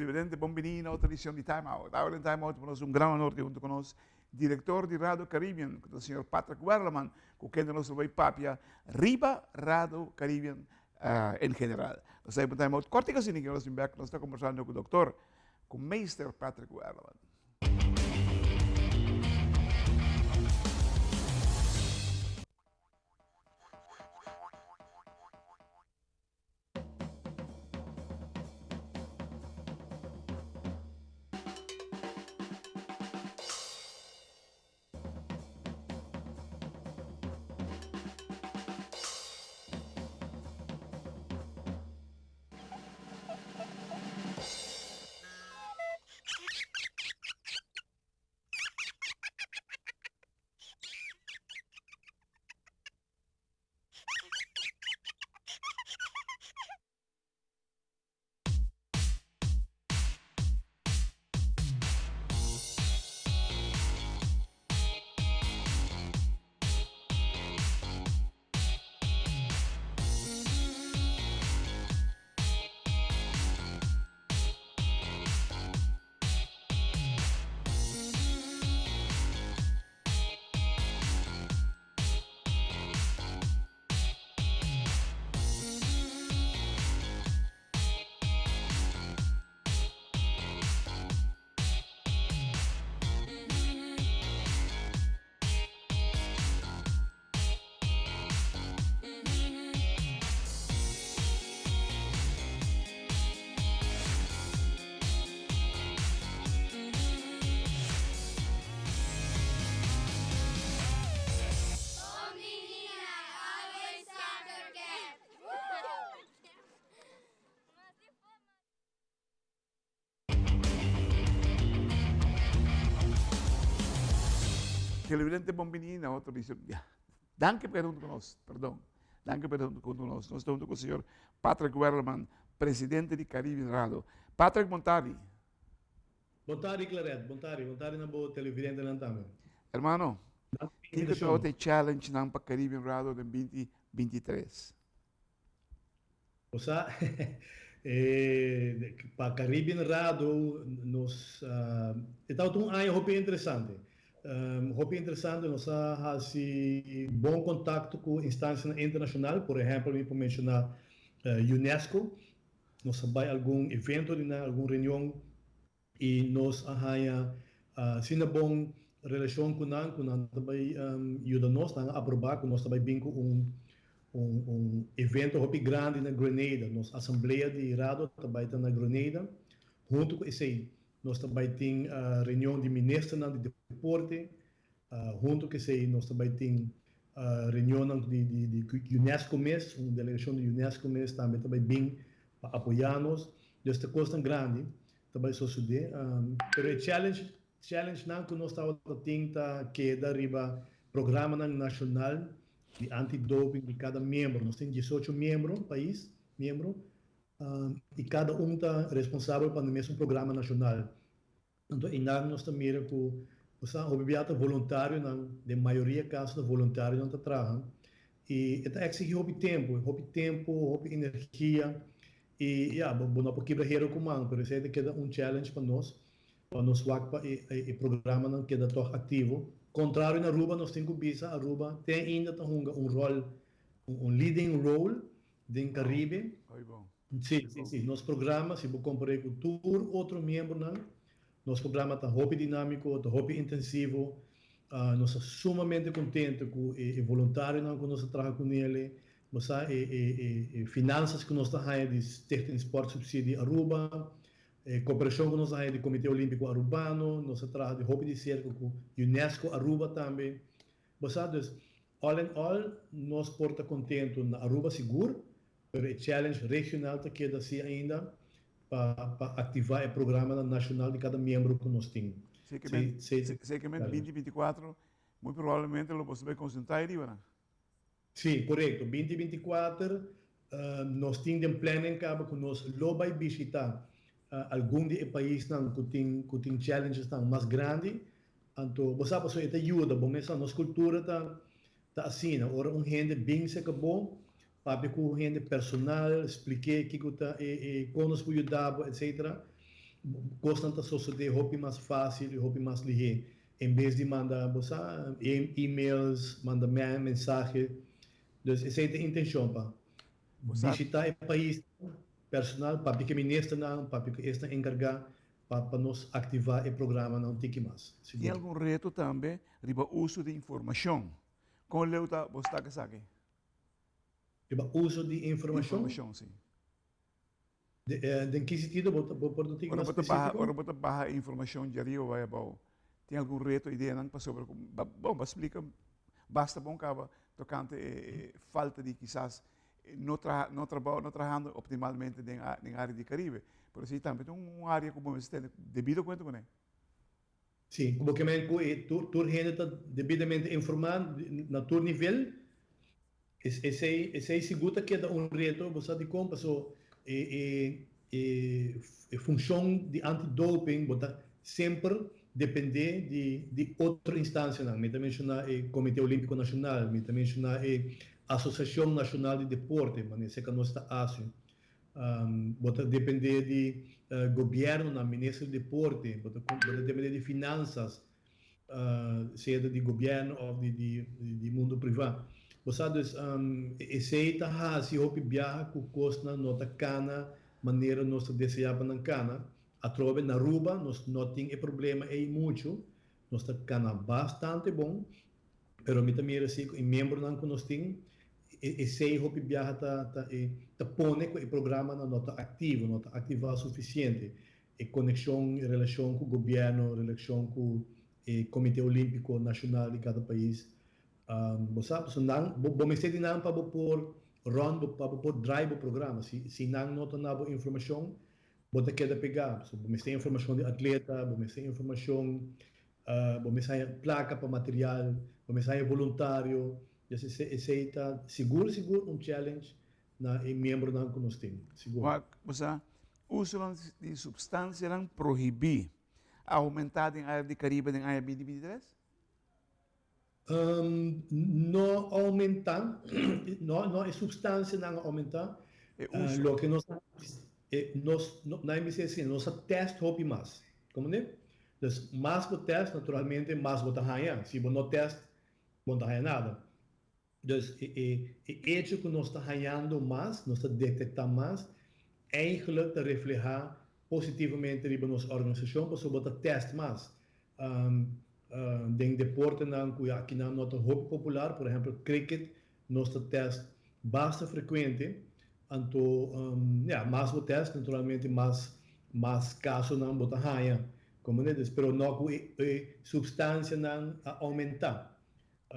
Televidente, bon bini na otro edicion di Time Out. Awe den Time Out pa nos un gran honor di hunto cu nos director di Radio Caribbean, cu ta señor Patrick Werleman, cu kende nos lo bay papia riba Radio Caribbean en general. Nos ta bay pa Time Out cortico asina ki nos bin bek, nos ta conversando cu doctor, cu meester Patrick Werleman. Televidente bon bini na otro edicion. Ya. Danki pa hunto cu nos, perdon. Danki pa hunto cu nos. Nos ta hunto cu señor Patrick Werleman, presidente di Caribbean Radio. Patrick, bon tardi. Bon tardi Claret, bon tardi, bon tardi na bo televidentenan tambe. Hermano, kiko ta e challenge nan pa Caribbean Radio den 2023? Bo sa, pa Caribbean Rado nos e tabata un aña hopi interesante. Hopi interesante, nos a hasi bon kontakto ku instansianan internashonal, por ehèmpel mi por menshoná UNESCO. Nos a bai algun evento di nan, algun reunion I nos a haña asina bon relashon ku nan ku nan ta bai yuda nos. Nan a aprobá ku nos ta bai bin ku un un evento hopi grandi na Grenada. Nos asamblea di Rado ta bai ta na Grenada. Huntu ku esei nos ta bai tin reunion di ministernan di deporte. Huntu ku esei nos ta bai tin reunionnan di di UNESCO mes, un delegashon di UNESCO mes tambe ta bai bin pa apoyá nos. Dus ta kosnan grandi ta bai sosodé. Pero e challenge challengenan ku nos tabata tin ta keda riba programanan nashonal di anti-doping di kada miembro. Nos tin diesocho miembro, pais miembro, i kada un ta responsabel pa nan mesun programa nashonal. Anto einan nos ta mira ku bo sa hopi bia ta voluntarionan, den mayoria kaso ta voluntarionan ta traha i e ta eksigí hopi tempu, hopi tempu, hopi energia i ya bo no por kibra hero ku man pero esei ta keda un challenge pa nos, pa nos wak pa e programanan keda tòg aktivo. Kontrario na Aruba nos tin ku bisa Aruba te ainda ta hunga un ròl, un leading role den Caribe. Sí, sí, sí. Nos programa, si bo kompar'é ku tur otro miembronan, nos programa ta hopi dinámiko, ta hopi intensivo. Nos ta sumamente kontento ku e voluntarionan ku nos ta traha ku nele. Bo sa e e e finansas ku nos ta haña di Stichting Sportsubsidie Aruba, e koperashon ku nos ta haña di Komité Olímpiko Arubano, nos ta traha di hopi di serka ku UNESCO Aruba tambe. Bo sa, dus all in all nos por ta kontento na Aruba sigur, Pero e challenge regional ta keda así ainda pa pa activa e programanan nacional di cada miembro cu nos tin. Zekermente 2024 muy probablemente lo boso bay concentra ahí riba nan. Sí, corecto. 2024 nos tin den planning caba cu nos lo bay bishita algun di e paisnan cu tin cu tin challengesnan mas grandi. Anto bo sa pasobra e ta yuda bo mes nos cultura ta ta asina ora un hende bin cerca bo Papia ku hende personal, splik'é kiko ta e e kon nos por yuda bo etsetera. Kosnan ta sosodé hopi mas fásil i hopi mas lihé. En bes di manda, bo sa, e-mails, manda mensahe. Dus esei ta e intenshon pa bishitá e paisnan personal, papia ku e ministernan, papia ku esnan enkargá pa pa nos aktivá e programanan un tiki mas. Tin Sigur. algun reto tambe riba uso di informashon. Kon leu ta bo sta ku esaki? Riba uso di informashon? Informashon, si. Den ki sentido? Bo bo por un tiki Ora mas bo ta baha, spesífiko? ora bo ta baha e informashon djariba bai abou, tin algun reto, ideanan pasobra ku bon, bo a splika basta bon kaba tokante e falta di kisas no traha, no trabou, no trahando optimalmente den den área di Karibe. Pero esei tambe ta un área ku bo mester tene debido kuenta kuné. Sí, ku bo ke men ku e tur tur hende ta debidamente informá na tur nivel, esei esei sigur ta keda un reto, bo sa dikon? Paso e e e e funshon di anti-doping bo ta semper dependé di di otro instansianan, mi ta menshoná e Komité Olímpiko Nashonal, mi ta menshoná e Asosiashon Nashonal di Deporte, manera esei ka nos ta hasi. Bo ta dependé di gobièrnunan, minister di deporte, bo ta dependé di finansas, sea ta di gobièrnu òf di mundu privá. Bo sa dus, esei ta hasi hopi biaha ku kosnan no ta kana manera nos ta deseá pa nan kana. Atrobe na Aruba nos no tin e problema ei muchu, nos ta kana bastante bon, Pero mi ta mira si ku e miembronan ku nos tin, esei hopi biaha ta ta e ta pone ku e programanan no ta aktivo, no ta aktivá sufisiente. E konekshon, e relashon ku gobièrnu, relashon ku e Komité Olímpiko Nashonal di kada pais. Bo sa, pasobra nan, bo bo mester di nan pa bo por run bo, pa bo por drai bo programa. Si si nan no ta na bo informashon, bo ta keda pegá. Pasobra bo mester informashon di atleta, bo mester informashon Bo mes haña plaka pa material, bo mes haña voluntario. Dus esei ta sigur sigur un challenge na e miembronan ku nos tin, sigur. Wak, bo sa, usonan di supstansianan prohibí a oumentá den área di Karibe den aña binti binti tres? No oumentá, no, no e supstansianan a oumentá. E uso. Loke nos a, nos, nan bisa asina, nos a tèst hopi mas. Komprendé? Dus mas bo test, naturalmente mas bo ta haña. Si bo no test, bo no ta haña nada. Dus e e e hecho ku nos ta hañando mas, nos ta detektá mas, eigenlijk ta reflehá positivamente riba nos organisashon pasobra bo ta test mas. Den deportenan ku ya akinan no ta hopi popular, por ehèmpel cricket, nos ta test basta frekuente. Anto, ya, mas bo test, naturalmente mas mas kasonan bo ta haña. Komprende? Pero no ku e e supstansianan a oumentá.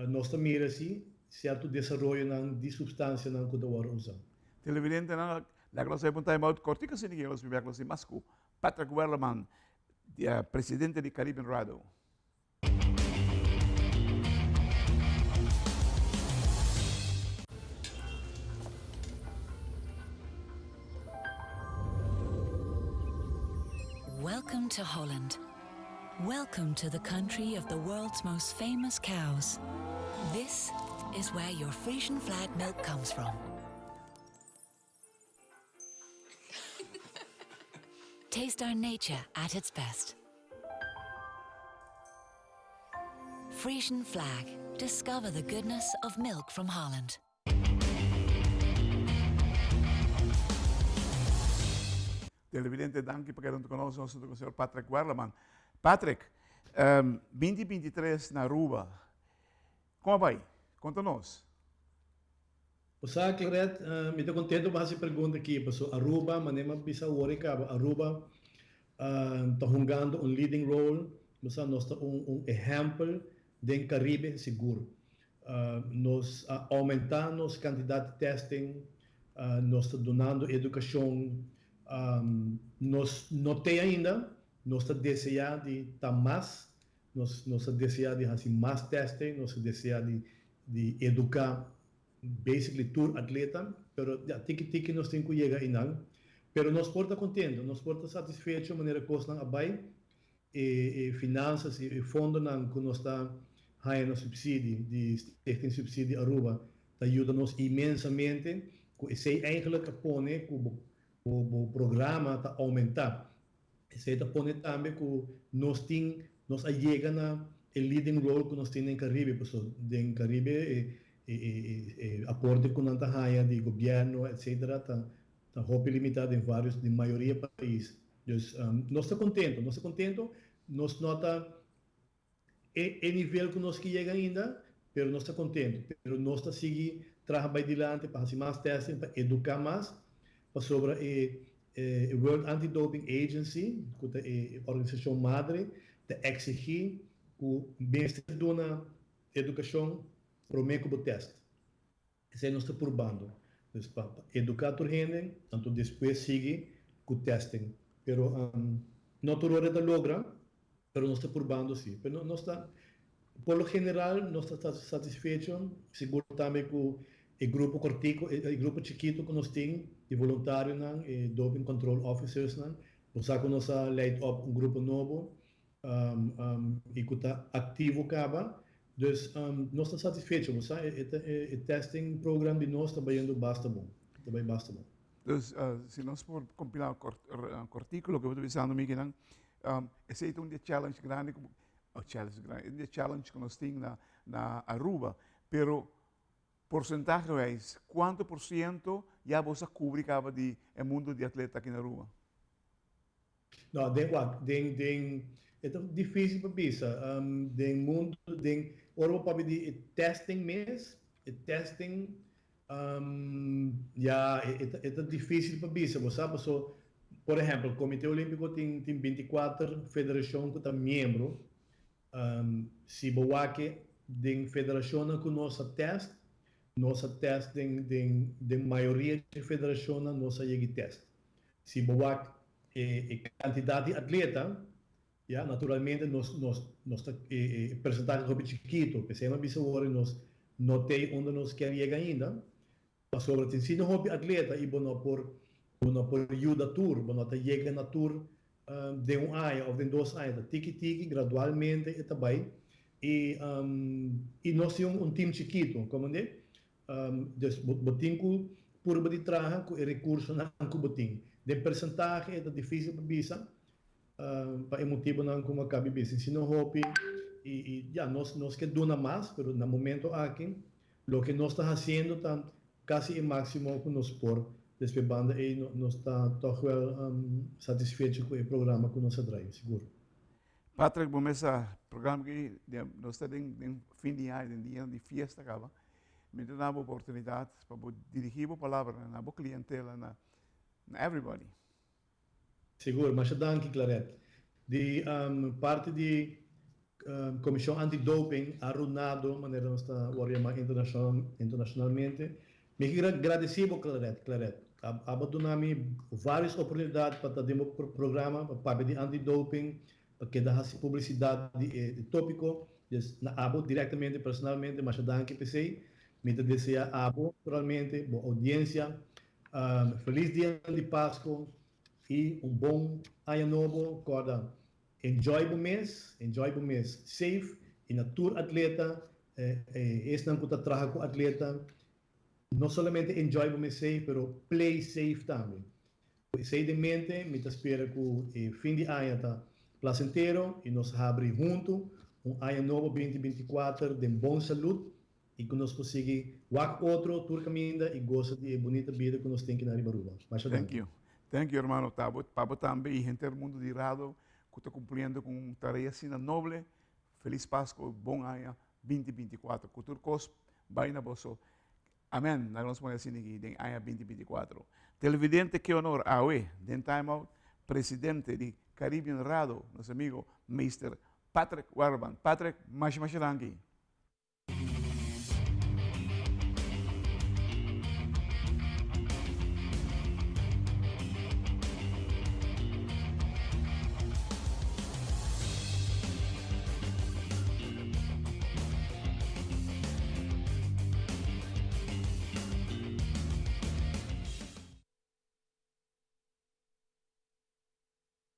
Nos ta mira si sierto desaroyonan di supstansianan ku ta wòrdu usá. Televidentenan, laga nos heba un time out kòrtiku asina ke nos bibia ku nos tin mas ku Patrick Werleman, presidente di Caribbean Rado. Welcome to Holland. Welcome to the country of the world's most famous cows. This is where your Frisian flag milk comes from. Taste our nature at its best. Frisian flag. Discover the goodness of milk from Holland. Televidente, danki pa keda hunto ku nos. Nos ta ku señor Patrick Werleman. Patrick, um, 2023 na Aruba. Kon a bai? Konta nos. Bo sa, Claret, mi ta contento pa haci e pregunta aki, pasobra Aruba, manera mi a bisa awor e caba, Aruba ta hungando un leading role, bo sa, nos ta un un ehempel den Caribe sigur. Nos a aumenta nos cantidad di testing, nos ta dunando educacion, nos no t'ey ainda, nos ta desea di ta mas, nos nos ta desea di haci mas testing, nos ta desea di di educa basically tur atleta, pero ya tiki tiki nos tin cu yega eynan. Pero nos por ta contento, nos por ta satisfecho manera cosnan a bay, e e finanzas y e fondonan cu nos ta haya na subsidie di Stichting Subsidie Aruba ta yuda nos inmensamente, cu esey eigenlijk a pone cu bo bo programa ta aumenta. Esei ta pone tambe ku nos tin, nos a yega na e leading role ku nos tin den Karibe, pasobra den Karibe e e aporte ku nan ta haña di gobièrnu etcetera ta ta hopi limitá den vários, den mayoria pais. Dus nos ta kontento, nos ta kontento, nos no ta E e nivel ku nos ke yega ainda, pero nos ta kontentu. Pero nos ta sigui traha bai dilanti pa hasi mas testing, pa eduká mas, pasobra e e World Anti-Doping Agency, ku ta e organisashon madre, ta eksigí ku mester duna edukashon promé ku bo tèst. Esei nos ta purbando. Dus pa eduká tur hende, anto despues sigui ku testing. Pero no tur ora ta logra, pero nos ta purbando si. Pero nos ta, por lo general nos ta satisfecho, sigur tambe ku e grupo kortiku, e grupo chikitu ku nos tin di voluntarionan, e doping control officersnan. Bo sa ku nos a leid op un grupo nobo i ku ta aktivo kaba. Dus nos ta satisfecho, bo sa, e testing program di nos ta bayendo basta bon, ta bay basta bon. Dus si nos por kompilá kortiku loke bo ta bisando mi kinan, esei ta un di e challenge grandi, oh challenge grandi, un di e challenge ku nos tin na Aruba, pero porcentagewijs, kuantu por siento ya bo sa kubri kaba di e mundo di atleta aki na Aruba? No, den wak, den, den, e ta difícil pa bisa. Den mundu, den, ora bo papia di e testing mes, e testing, ya, e ta, e ta difícil pa bisa, bo sa, paso, por ehempel, Comité Olímpico tin, tin 24 federacion cu ta miembro. Si bo wak den federacionnan cu nos a test, nos a test den, den, den mayoria di federacionnan nos a yegi test. Si bo wak e kantidat di atleta, ya, naturalmente nos nos nos ta e persentahe ta hopi chikitu. P'esei mi a bisa awor nos no t'ei unda nos kier yega ainda, pasobra tin asina hopi atleta i bo no por bo no por yuda tur, bo no ta yega na tur den un aña òf den dos aña. Ta tiki tiki, gradualmente e ta bai i i nos tin un tim chikitu, komende? Dus bo tin ku purba di traha ku e rekursonan ku bo tin. Den persentahe e ta difísil pa bisa pa e motibunan ku mi a kabi bisa. Si no hopi i ya nos nos ke duna mas pero na momento aki loke nos ta hasiendo ta kasi e máksimo ku nos por. Despues banda ei nos ta tòg wèl satisfecho ku e programa ku nos a drai, sigur. Patrick, bo mes a programa aki, nos ta den fin di aña, den dia di fiesta kaba. Mi ta duna bo oportunidat pa bo dirigí bo palabranan na bo klientela, na everybody. Sigur, masha danki Claret. Di parti di Komishon Anti-Doping, Arunado, manera nos ta wòrdu yamá internashonalmente, Mi ke gradisí bo Claret, Claret. Abo duna mi vários oportunidat pa ta den bo programa, pa papia di anti-doping, pa keda hasi publisidat di e tópiko. Dus na abo direktamente, personalmente, masha danki p'esei. Mi ta deseá abo, naturalmente, bo oudiensia, felis dia di Pasko i un bon aña nobo. Kòrda, enjoy bo mes, enjoy bo mes safe i na tur atleta, esnan ku ta traha ku atleta, no solamente enjoy bo mes safe, pero play safe tambe. Ku esei den mente, mi ta spera ku e fin di aña ta placentero i nos habri huntu un aña nobo 2024 den bon salud i ku nos por sigui wak otro tur kaminda i gosa di e bunita bida ku nos tin ki na riba Aruba. Masha danki. Thank you. Thank you hermano Tabo, pa bo tambe i henter mundu di Rado ku ta kumpliendo ku un tarea asina noble. Felis Pasco, bon aña 2024. Ku tur kos bai na boso. Amen. Laga nos pone asina aki den aña 2024. Televidente ke honor awe den Time Out presidente di Caribbean Rado, nos amigo Meester Patrick Werleman. Patrick, masha masha danki.